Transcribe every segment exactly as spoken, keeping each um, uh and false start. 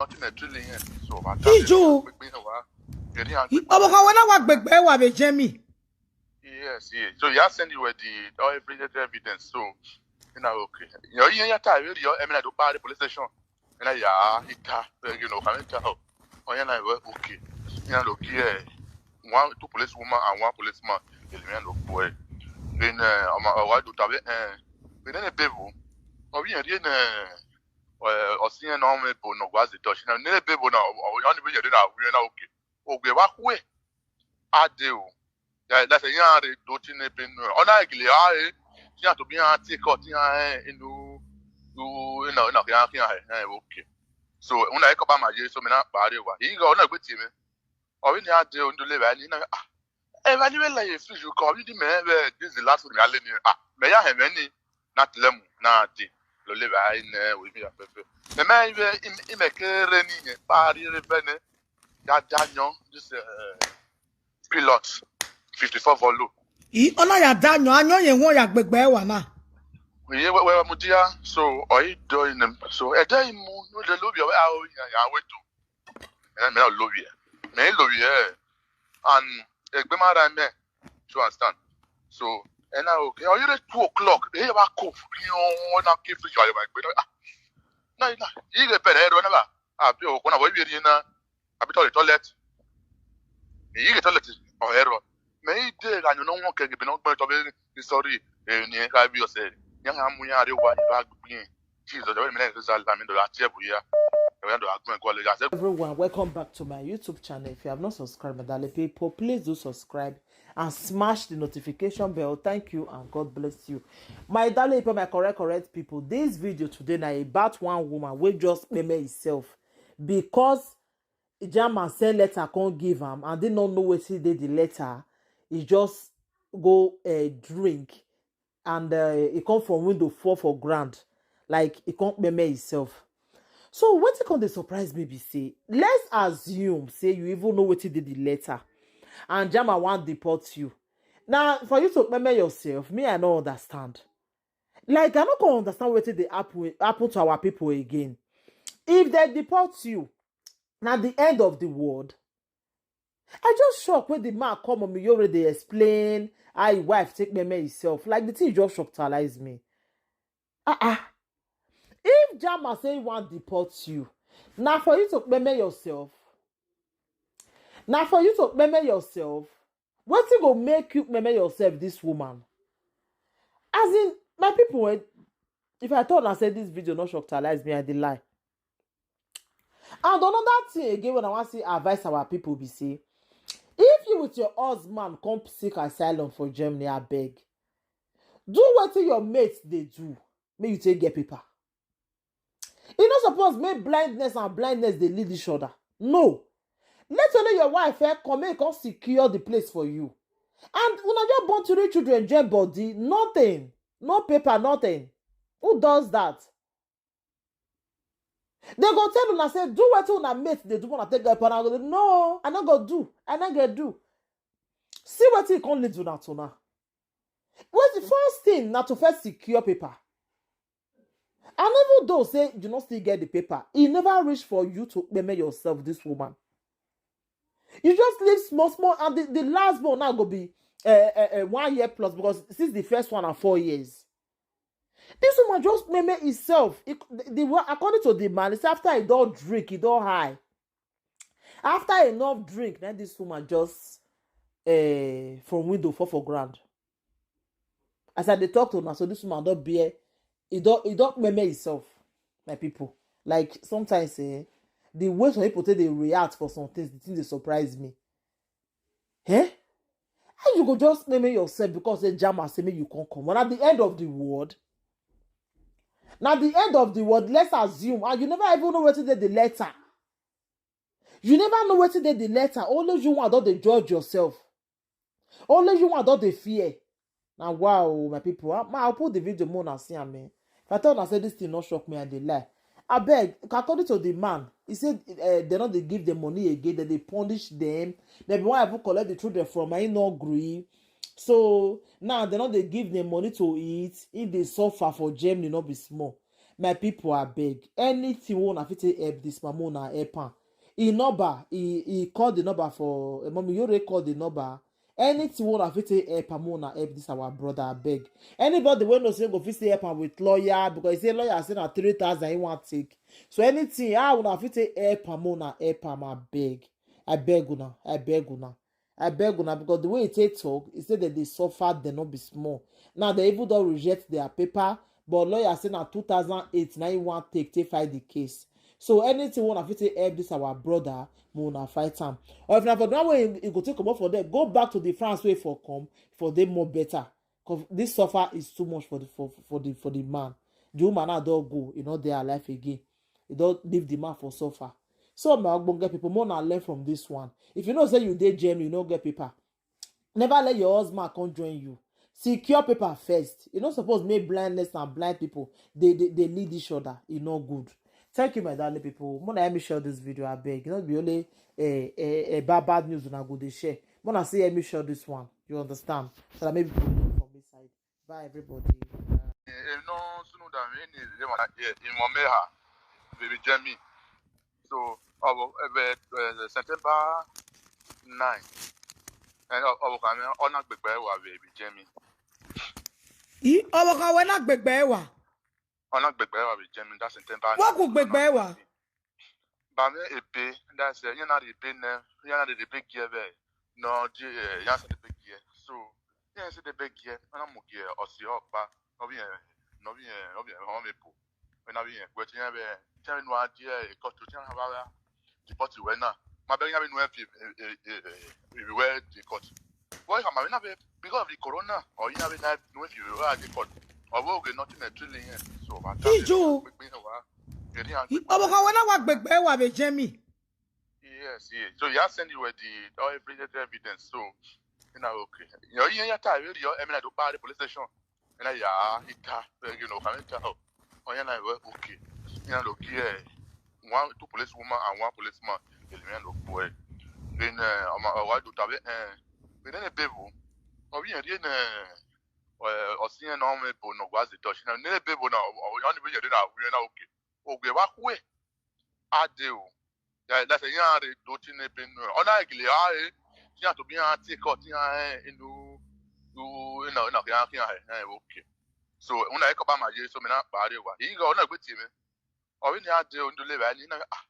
nothing na trillion yẹn. So Ijó. Gbẹgbẹ yẹn wá. Èrè yẹn gbẹgbẹ. Ọmọ kan wọn náà wà gbẹgbẹ wà bẹ jẹ mi. Yes, yes. So he has sent you with the all every evidence. So you know, okay. You know, you have to really, I mean, I don't buy the police station. And I, yeah, it, you know, can tell. Oh, you know, okay. You know, look here. One, two police woman and one policeman. You know, look boy. Then, uh, I'm a, I do tabe. Uh, then a baby. Oh, we are in. Uh, or seeing no me, but no was the touch. Now, near baby now. Oh, you only be there now. We are now okay. Oh, we walk away. I do. That's a young do chin a pin. On I gilly. I, you have to be on take out in do, you know, no, yeah, yeah, okay. So when I come back, my year, so me not bad. He got on a good team. Or in the idea on the level, you know, ah, eh, anyway, like, if you call me, this is the last one, I let you, ah, may I have any, not lem, not the, lo le ba in, eh, with me, a pepe. Me, me, even, in, in me, care any, party, revenue, that Daniel, this, uh, pilot, fifty-four volume. Ì ọ̀nà yà dá yan, a yan yẹn wọ́n yà gbẹgbẹ wà náà. Yeah, well, well, Mudia, so, or he doing them, so, a day, no, the lobby, oh, yeah, yeah, wait to. And me, I love you. Me, I love you. And a bit my time, you understand? So, and now, okay, are you at two o'clock? They have a cough, you know, when I keep the joy of my brother. Ah, no, no, you get better, I don't know. I be on a way, you know, I be toilet, toilet. You get toilet, or error. Me, he did, and you know, one can be not going to be sorry, and you have yourself. Young, I'm, we are the one, you are being. Jesus, the way me is a lamb in the last year, we are. We are the argument, college. I said, Everyone, welcome back to my YouTube channel. If you have not subscribed, my darling people, please do subscribe and smash the notification bell. Thank you and God bless you. My darling people, my correct, correct people, this video today now about one woman wey just meme herself because Ijama send letter come give am and they don't know wetin dey the letter. He just go uh, drink and uh, he come from window fall for ground like he come meme himself. So wetin come dey surprise me be say, let's assume say you even know wetin dey the letter and Jama wan deport you. Now for you to meme yourself, me I no understand. Like I no come understand wetin dey happen happen to our people again. If they deport you, na the end of the world. I just shock when the man come on me, you already explain how his wife take meme himself. Like the thing just shockalize me. Ah ah. If Jama say he wan deport you, na for you to meme yourself. Na for you to meme yourself. Wetin go make you meme yourself, this woman? As in, my people, eh, if I told and say this video not shockalize me, I dey lie. And another thing again, when I want to advise our people, be say, if you with your husband come seek asylum for Germany, I beg, do wetin your mates dey do. Make you take get paper. E no suppose make blindness and blindness dey lead each other. No. Let only your wife eh, come make come secure the place for you. And una just born three children, join body, nothing, no paper, nothing. Who does that? They go tell una say do wetin una mate dey do, una take get paper. Go no, I no go do, I no go do. See wetin come lead una to now. What's the first thing? Not to first secure paper. And even though say you not still get the paper, e never reach for you to meme yourself, this woman. You just live small, small, and the, the last one now go be uh, uh, uh, one year plus because since the first one are four years. This woman just meme himself. He, the, the one, according to the man, it's after he don't drink, he don't high. After enough drink, then this woman just uh, from window fall for ground. As I dey talk to now, so this woman don't bear, he don't he don't meme himself, my people. Like sometimes eh, the way some people take they react for some things, the thing they surprise me. Eh? How you go just meme yourself because a Jama say me you can't come? Well, at the end of the world, now the end of the world, let's assume, and you never even know where to get the letter. You never know where to get the letter. Only you want don't dey judge yourself. Only you want don't dey fear. Now wow, my people, I, I'll put the video more and see am. Eh. If I tell una say this thing not shock me, I dey lie. I beg, according to the man, he said uh, they not they give them money again, that they punish them. They be one even collect the children from I no agree. So now they not they give them money to eat. If they suffer for Germany, not be small. My people, abeg, anything wey una fit take help this man, make una help am. He number, he he call the number for uh, mommy. You already call the number. Anything wey una fit take help am, make una help this our brother, abeg. Anybody wey know say go fit still help am with lawyer, because he say lawyer say na three thousand he wan take. So anything, how una fit take help am, make una help am, abeg. I beg una, I beg una. I beg una, because the way he take talk, he say that they suffer, they no be small. Now they even don reject their paper, but lawyer say na two thousand eight na he wan take take fight the case. So anything wey una fit take help this our brother, make una fight am. Or if na for the one wey he go take comot for there, go back to the France wey for come, for dey more better. 'Cause this suffer is too much for the for, for the for the man. The woman now don go, e no dey alive again. E don leave the man for suffer. So my ogbonge people, make una learn from this one. If you know say you dey Germany, you no get paper, never let your husband come join you. Secure paper first. You no suppose make blindness and blind people dey dey dey lead each other. E no good. Thank you, my darling people. Make una help me share this video, abeg. E no be only eh, eh, eh, bad bad news una go dey share. Make una still help me share this one. You understand? So that maybe people learn from this side. Bye, everybody. Eno sunu da mi ni le ma ye imo meha baby Jamie. So our uh, September nine. And our kame ona gbegbe wa baby Jamie. Ih, ọmọ kan wẹ náà gbẹgbẹ ẹ wà. Ona gbegbe wa baby Jamie, that's September. Wọ́n kò gbẹgbẹ ẹ wà. Ba me ebe, that's uh, you know the ebe ne, you know the ebe gear be. No, the uh, you know the ebe gear. So, yeah, see the ebe gear. Ona mo gear o si opa. No bi eh, no bi eh, no bi eh, ho me po. When I be eh, gwe tin be, tin no a die e ko to tin ha ba. The party we na. Ma be ya be no e fi e e e we the court. Why am I not because of the corona? Or you have a night no if you are the court. Or we get nothing at trillion. So, but Iju. Ọmọ kan wẹ náà wà gbẹgbẹ ẹ wà bẹ jẹ mi. Yes, yes. So you have sent you the all every evidence. So you know, okay. You know, you have time. You have to buy the police station. And I yeah, it you know, can tell. Oh, you know, okay. You know, okay. One two police woman and one policeman. You know, boy. Then uh, I'm a why do tabe. Eh, then a baby. Oh, yeah, then uh, or seeing no me po no was the touch. Now, ne baby now. Oh, you know, we are okay. Oh, we walk away. I do. That's a young do tin ne bin. Ona gile ai. Tin to be an take out tin ai inu you you know na ya ya okay. So una e ko ba ma je so me na ba re wa. He go na gbe ti me. O ni a de o ndu le ba ni na ah.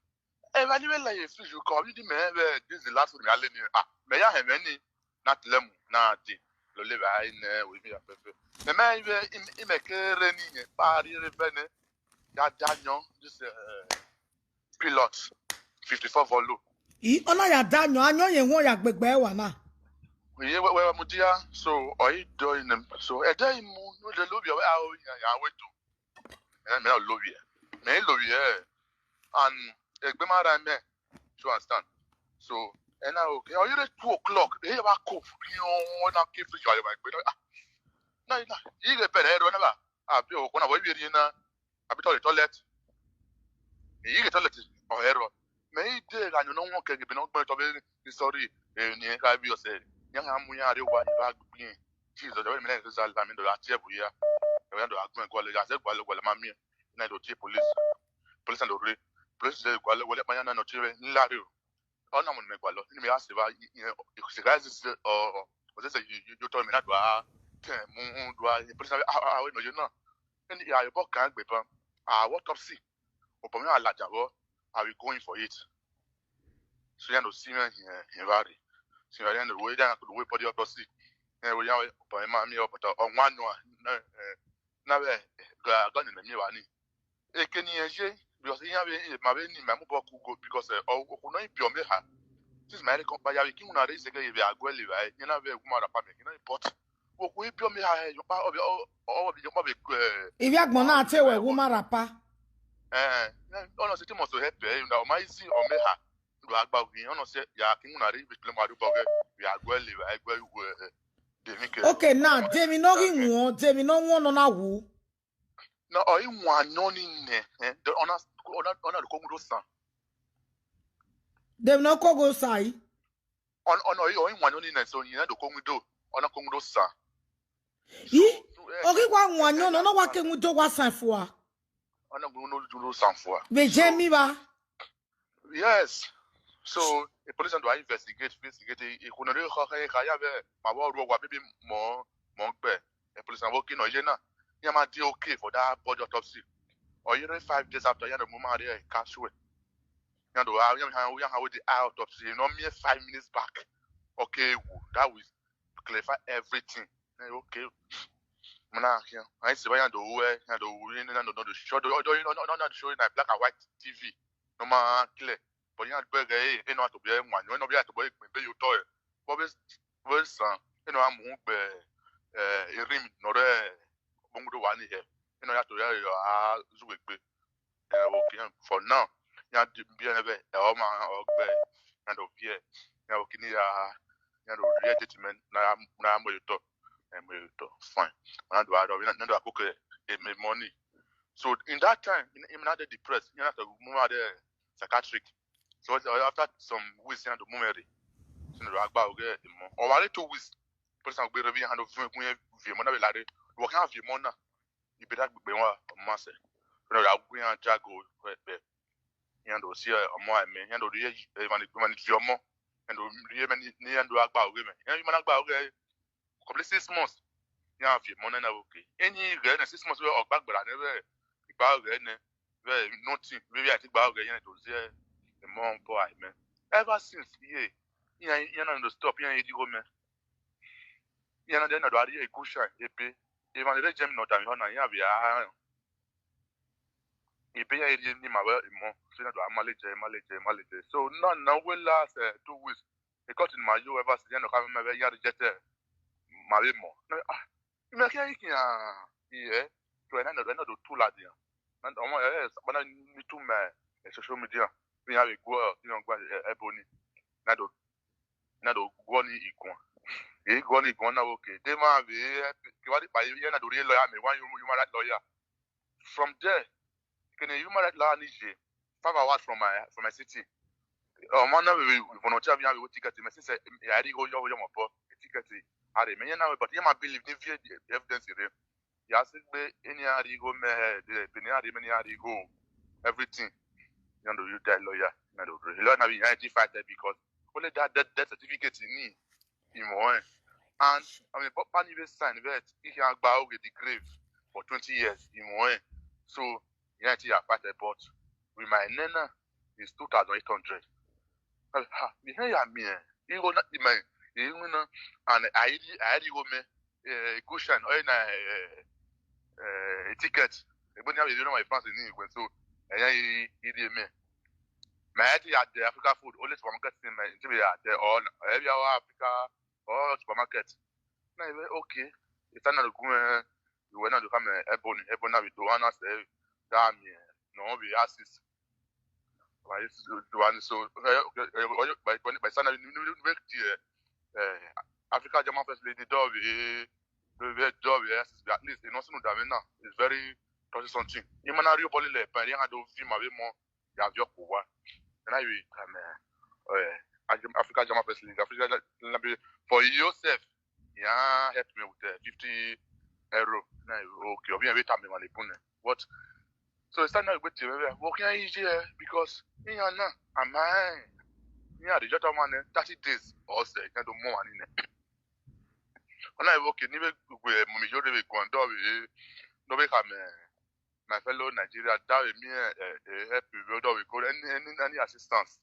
E ba ni we la ye fi ju ko ni me be this is the last one me ale ni ah. Me ya he me ni na tlem na de. Lo le ba ni we mi ya fe fe. Me me be i me ke re ni ye ba ri re fe ne. Ya danyo this uh, pilot fifty-four volume. Ih, ọ̀nà yà dá yan, ayan yẹn wọ́n yà gbẹgbẹ ẹ wà náà. Iye wẹ́wẹ́ mu díá so ọ̀yí dọ́ inú so ẹ̀dá ìmú ló lè lóbi ọ̀wẹ́ àwọn èèyàn àwọn ètò ẹ̀rẹ́ mìíràn lóbi ẹ̀ mìíràn lóbi ẹ̀ and ẹgbẹ́ máa ra ẹ̀ mẹ́ to understand so ẹ̀ náà okay ọ̀yí rẹ̀ two o'clock èyí wà kó fi hàn wọn náà kí fi ṣàlẹ̀ wà gbé náà náà yìí rẹ̀ bẹ̀rẹ̀ ẹ̀rọ náà àbí òkú náà wọ́n yẹ yín náà àbí tọ́lẹ̀ tọ́lẹ̀tì èyí rẹ̀ tọ́lẹ̀tì ọ̀hẹ́rọ̀ mẹ́yìn dé ìrànú náà wọ́n kẹ́gẹ́ bí náà gbọ́n tọ́ bí ní sọ́rí èyí ni ká bí ọ̀sẹ̀ yẹn ká mú yàrá wa ìbá gbìn tí ìzọ̀jọ̀ wẹ́n mi náà ń sá lámì dọ̀rọ̀ àti ẹ̀bù yá ẹ̀wọ̀n yẹn dọ̀rọ̀ àgbọ̀n ẹ̀kọ́ lẹ́yìn àti ẹ̀gbọ́n lọ́wọ́ lẹ́mà mí náà ìdọ̀tí police police and lórí police ṣe ìgbà lọ́wọ́ lẹ́pàá yẹn náà nọ̀tí rẹ̀ ńlá rẹ̀ o ọ̀nà mọ̀ ní mẹ́gbàá lọ nínú mi á sì bá ìṣègùn àìsí ọ̀ ọ̀sẹ̀sẹ̀ yóò tọ́ mi náà dùn á tẹ̀ mú dùn á police àwọn ènìyàn náà ẹni ìyá ìbọn kan gbé ban ah autopsy ọ̀pọ̀ mi àlàjà wọ́ are we going for it so yẹn ló sí yẹn yẹn yẹn bá rí sí yẹn ló wé dáná kó ló wé body autopsy yẹn ló yá ọ̀pọ̀ yẹn máa mi ọ̀pọ̀ tó ọ̀wọ́n àná náà bẹ́ẹ̀ gàgán nìyẹn mi wà ní èké ni yẹn ṣe because yẹn bẹ ẹ máa bẹ ní ìmọ̀ àmúbọ̀ kú go because ọkùnrin náà ìbí ọmọ ẹ̀ ha tí ìsìnmáyé kan bá yára kí wọn àrẹ ìṣẹ́gẹ́ yẹn bẹ àgọ́ ẹ̀ lè wáyé yẹn náà bẹ ẹ̀kú máa rà pa mi kí náà important wọ́n kò ibi ọmọ ha yọpa ọbẹ̀ ọbẹ̀ yọpa ọbẹ̀ kú ẹ̀. Ibi agbọ̀n náà tẹ̀ wẹ̀ wọ́n máa rà pa. Ọ̀nà sí tí mo sọ ẹ̀ pẹ̀ ẹ̀ ọ̀nà ọmọ yìí sí ọmọ ha ló àgbà òfin ọ̀nà sí yà kí wọn àrẹ ìbí pẹ̀lú àdúgbò ọ̀gẹ̀ yà àgọ́ ẹ̀ lè wáyé gbẹ́ ìwé ẹ̀ dèmí kẹ́. Okay, now dèmi náà rí wọn dèmi náà wọn náà wò. Na ọ̀yìn wọn àná ní nẹ̀ ẹ̀ ọ̀nà ọ̀nà ọ̀nà ló kó ń dó sàn. Dèmi náà kó go sàn yìí. Ọ̀nà ọ̀nà ọ̀yìn ọ̀yìn wọn àná ní nẹ̀ sọ yìí náà ló kó ń dó ọ̀nà kó ń dó sàn. Yìí orí wa wọn àná náà wá kí ń dó wá sàn fún wa. Wana guno julo sanfua. Be jemi ba. Yes. So the police and do investigate, investigate. He could not really call her. Yeah, be my world war maybe more, more be. The police are working on you now. Yeah, man, they okay for that body autopsy. Or you know, five days after, you know, mama there cash away. You know, I am how we are how the eye autopsy. You know, mere five minutes back. Okay, that will clarify everything. Eh, okay. Mana, yeah. I see why you do where you do we no no no show. Do you know no no show in black and white T V. No man clear. But you had burger eh, you know to be one. You know be to be be you toy. But we we son, you know I'm be eh rim no re bungu do wani here. You know you have to ya ya zuwe gbe. Eh, okay, for now, you have to be a bit, eh, oh man, oh be, you know, yeah, you know, kini ya, you know, real gentleman, na na mo yuto, na mo yuto, fine. And do I don't know cook eh, eh, me money. So in that time, in in another depressed, you know, to move out there psychiatric. So it's after some weeks, you know, to move there. So you know, agba oge mo. Or wale two weeks. Person go be and of we we mo na be lare. We can have you more now. You be that be one mase. You know, I go and jago be. You know, see a more me. You know, the man man is your more. And the man ni and do agba oge me. You know, you man agba oge. Complete six months. You have you money na okay. Any guy na six months we ogba gbara ne we. Igba oge ne. We nothing. We we ati gba oge yen to say the more boy me. Ever since yeah. You know, you know, stop. You know, you go me. You know, then I do a good shine. Epe. Even the regime not down here now. You have ya. Epe ya iri ni ma we mo. So you know, I manage, manage, manage. So no, no, we last uh, two weeks. They got in my you ever since you know, come me ya reject. My mo. No, ah, me can you can yeah. So I know, I know the two lad yeah. And I'm yes, but I need to my social media. We have a go, you know, go ebony. Na do na do go ni ikon. E go ni ikon na okay. They ma be ki wa di pa you na do real lawyer me one human right lawyer. From there, can a human right lawyer ni je five hours from my from my city. Oh man, na we volunteer we have ticket me since I go yo yo mo po ticket. Are me na but you ma believe ni via evidence re. Ya si gbe any are go me the any are me any are go everything. You know you die lawyer. You know lawyer na be ninety five because only that death death certificate ni imo eh. And I mean but pan even sign that he can gba oge the grave for twenty years imo eh. So yeah, I fight but with my nena is two thousand eight hundred. Ha, mi he ya mi eh. Igo na di me. Igo na and I I go me eh cushion or na eh eh ticket. Ebo ni abi do na my fans ni igwe so eh ya i di me. My head ya the Africa food only supermarket in my to be at the all every hour Africa all supermarket. Na okay. It's another go eh you were not to come eh ebony ebony na we do one as eh damn yeah. No we assist. Right, so do one so eh, okay, eh, by by by sana ni ni ni make the eh Africa German first lady do we do we do we yes at least you know so that now it's very touching something. You man are you body le pa ri an do fi ma we mo ya vi okuwa. And I we come eh Africa German first lady Africa for yourself. Yeah, help me with the fifty euro. Na okay, obi we time me money pune. What? So it's time now we to we working easy eh because me and na am I me and the jota man eh thirty days or say can do more money ne. When I work ni we we mo mi yo de we go and do we no we come eh my fellow Nigeria that we me eh eh help we do we go any any any assistance.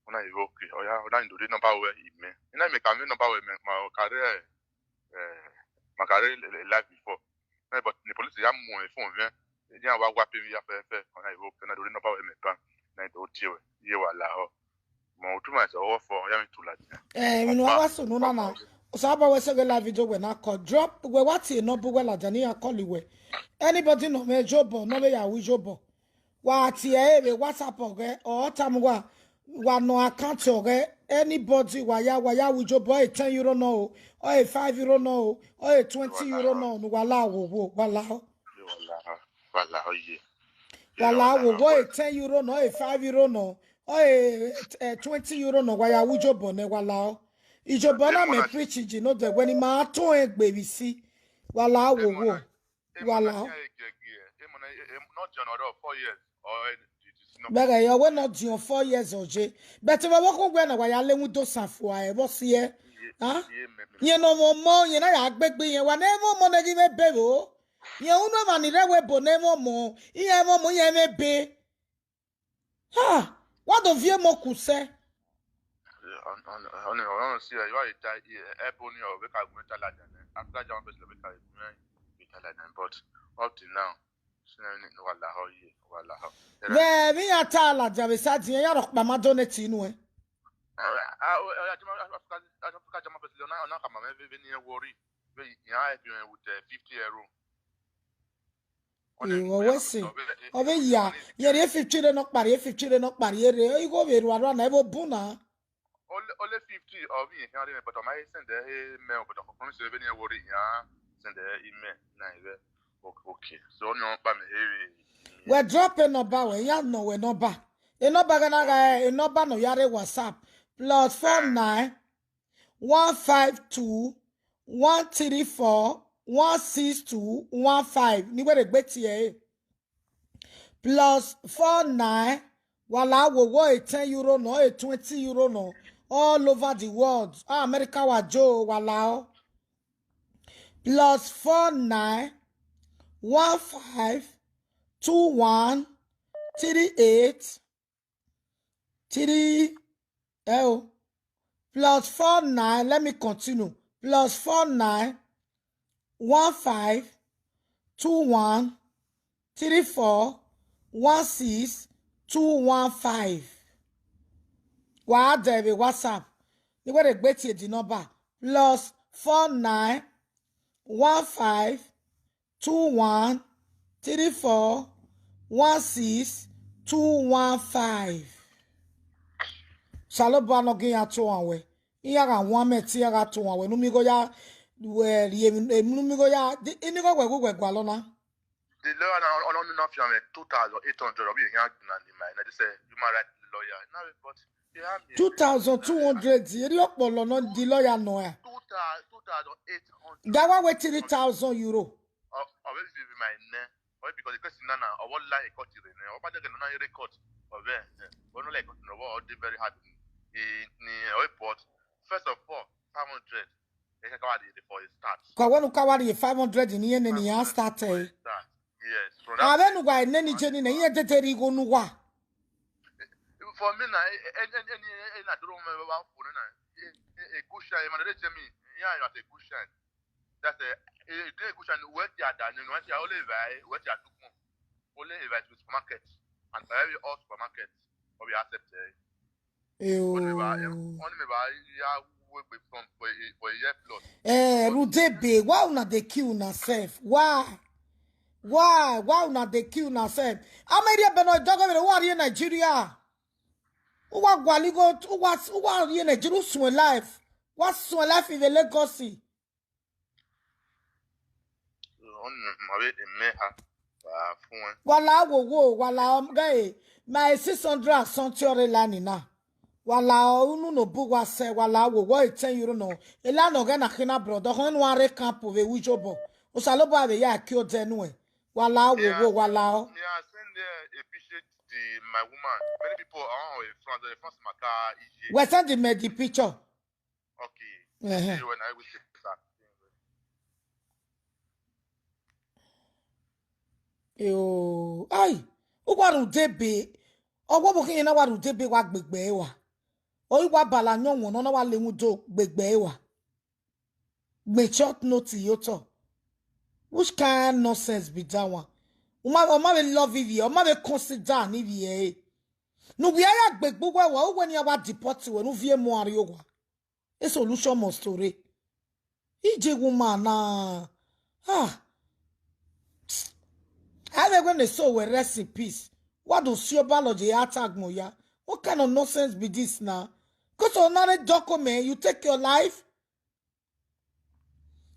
Una you okay? Oh yeah, una you the number where me. You know me can number where me my career eh my career life before. Eh, but the police ya mo e phone ve. Ya wa wa pe ya fe fe. Una you okay? Na do number where me pan. Na do tie we. Ye wa la ho. Mo tu ma so wo fo ya mi tu la. Eh, mi no wa so no na na. So aba we se la video we na call drop we what e no bu we la jani ya call we. Anybody no me jobo no me ya wi jobo. Wa ti e be WhatsApp oge or tam wa wa no account oge anybody wa ya wa ya wi jobo e ten euro no o or e five euro no o or e twenty euro no no wa la wo wo wa la o. Wala wala oye. Wa la wo wo e ten euro no e five euro no or e eh, twenty euro no wa ya wi jobo ne wa la o. Ijobo na me preach ji no de when ma to e gbe bi si. Wa la wo wo. Wa la o. not John Oro four years. Or eh, it is not. Bega ya we not John four years oje. But we walk on when I lay with those for I was here. Huh? Yeah, me, me. You know more more, you know, I beg me, you want more money give a bebo. You know, man, you know, we bo name more. You have more, you have a be. Ha! What of you, Mokuse? On on on on see you are tie here. Ebony or we can go Italian. After John Best we can go Italian. But up to now, she never need no wala how ye wala how. Well, me, I tell her, Javi Sadi, you are my donate in way. Ah, oh, oh, John Best now now come on, we need worry. We yeah, if you with uh, fifty euro. Ìwọ wẹ́sìn. Ọbẹ̀ yà, yẹ̀rì ẹ̀ fifty rẹ̀ náà parí, ẹ̀ fifty rẹ̀ náà parí, ẹ̀ rẹ̀ ẹ̀ kò bẹ̀rù àrùn àná ẹ̀ bọ̀ bùn náà. Only only fifty of me here, but my send the email, but of course, you have any worry, yeah, send the email, na email. Okay, okay. So no, but me here. Wẹ̀ drop a number, wẹ̀ yà nọ wẹ̀ number. A number gana ga a number no yàrá WhatsApp. Plus four nine one five two one three four one six two one five. Ni wẹ́rẹ̀ gbé tiẹ̀. Plus four nine. Wala wo wo a ten euro no, a twenty euro no. All over the world. Ah, America wa jo wala o. Plus four nine one five two one three eight three L. Plus four nine. Let me continue. Plus four nine one five two one three four one six two one five. Wàá dẹ̀ ẹ̀ WhatsApp. Ni wẹ́rẹ̀ gbé tiẹ̀ di number. Plus four nine one five two one three four one six two one five. Salobo anọghị ya tụ anwe. Ihe agha nwa meti ya ga tụ anwe. Numigo ya were ye numigo ya inigo gwegwu gwegwalona. The lawyer na on on off you two thousand eight hundred of you here na the man. I just say human rights lawyer. Now but you have me. Two thousand two hundred. Eri ọpọlọ no the lawyer no ya. Two thousand two thousand eight hundred. Gawa we three thousand euro. Of of it be my name. Why because the question now now I won't lie cut it. What about the no record of it? But no like no what they very hard. In in but first of all, five hundred. They can cover the for the start. Kwa wenu kawari five hundred ni yene ni ya start eh. Start. Yes. So that Abenu gwa neni jeni na iye teteri go nuwa. For me now, any any any I don't remember one phone now. A good shine, man. They tell me, yeah, you have a good shine. That's a a good shine. Where they are done, you know, I only buy where they are too. Only buy to supermarket and buy all supermarket. Or we accept it. Only buy Eyo. Only buy yeah, we be from for a for a year plus. Eh, Rudebe, why una dey kill una self? Why? Why? Why una dey kill una self? How many people no joke with what in Nigeria? Who wa gwaligo? Who wa who wa in Nigeria? Who swim life? What swim life in the Lagos? On my way in Meha. Fún ẹ. Wala wo wo wala um guy. My six hundred and something ore lani na. Wala unu no bu wa se wala wo wo ten euro no. Ela no ga na kina brother. Ho no are camp we wujo bo. O salo bo ave ya ki o denu e. Wala wo wo wala o. Me I send there a picture to the my woman. Many people are in France. The France maka ije. We send the me the picture. Okay. Uh-huh. See when I will say that. Yo, ai. Ugwa Rudebe. Ogwo bo kin na wa Rudebe wa gbegbe wa. O igwa bala nyo won no na wa le mu do gbegbe wa. Gbe short note yo to. Which kind nonsense be that one? Uma uma be love if you, uma be consider ni bi e. No we are gbegbu we wa we ni awa deport we no vie mo ari owa. A solution must to re. Ije woman na. Ah. I will go to so we rest in peace. What do see about the attack moya? What kind of nonsense be this now? Because on another document, you take your life.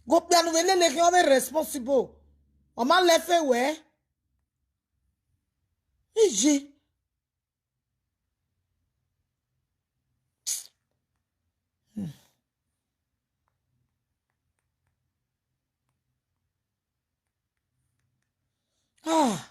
Go piano we lele ki o be responsible. O ma le fe we. Iji. Ah.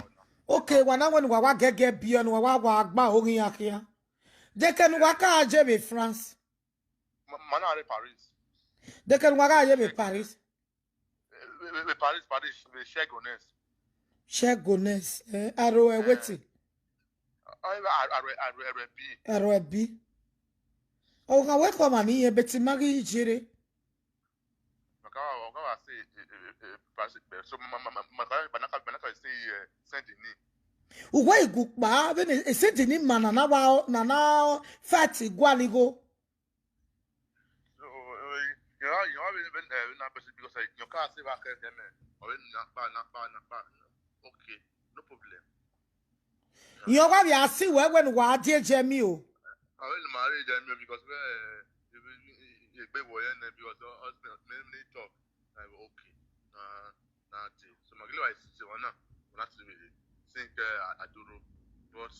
Okay, wa na wenu wa wa gege bi onu wa wa wa gba orin akia. De kenu wa ka je be France. Mana are Paris. De kenu wa ka je be Paris. Eh, eh, eh, Paris, Paris, the Shegones. Shegones. Eh, aro e weti. Are are are are B. Aro e bi. O ka we ko ma ni e beti magi jere. Maka maka wa say eh, eh, eh, Paris, eh, so mama maka banaka banaka say eh, Saint Denis. Uwe igukpa be ne e Saint Denis mana na wa na na fati gwaligo. So eh, you know you know when when na person because like you can't say back them eh. Or when na ba na ba na ba. Okay, no problem. Yo wa bi asi we wenu wa die je mi o. I will marry them because we eh, you be boy and because us many many talk. Like okay, na na thing. So magilo I see one now. That's the way. Think uh, I do. But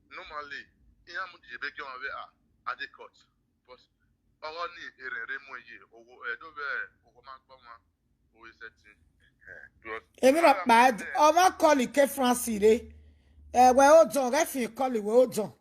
normally, ihe m ji ebe gị nwa wee a adịkọt. But ọghọ ni erere mụ ye owo edobe owo ma gbọ nwa owo setting. Emi na pa ọmọ kọli ke France re. Ẹ wẹ o dàn, rẹ fi kọli wẹ o dàn.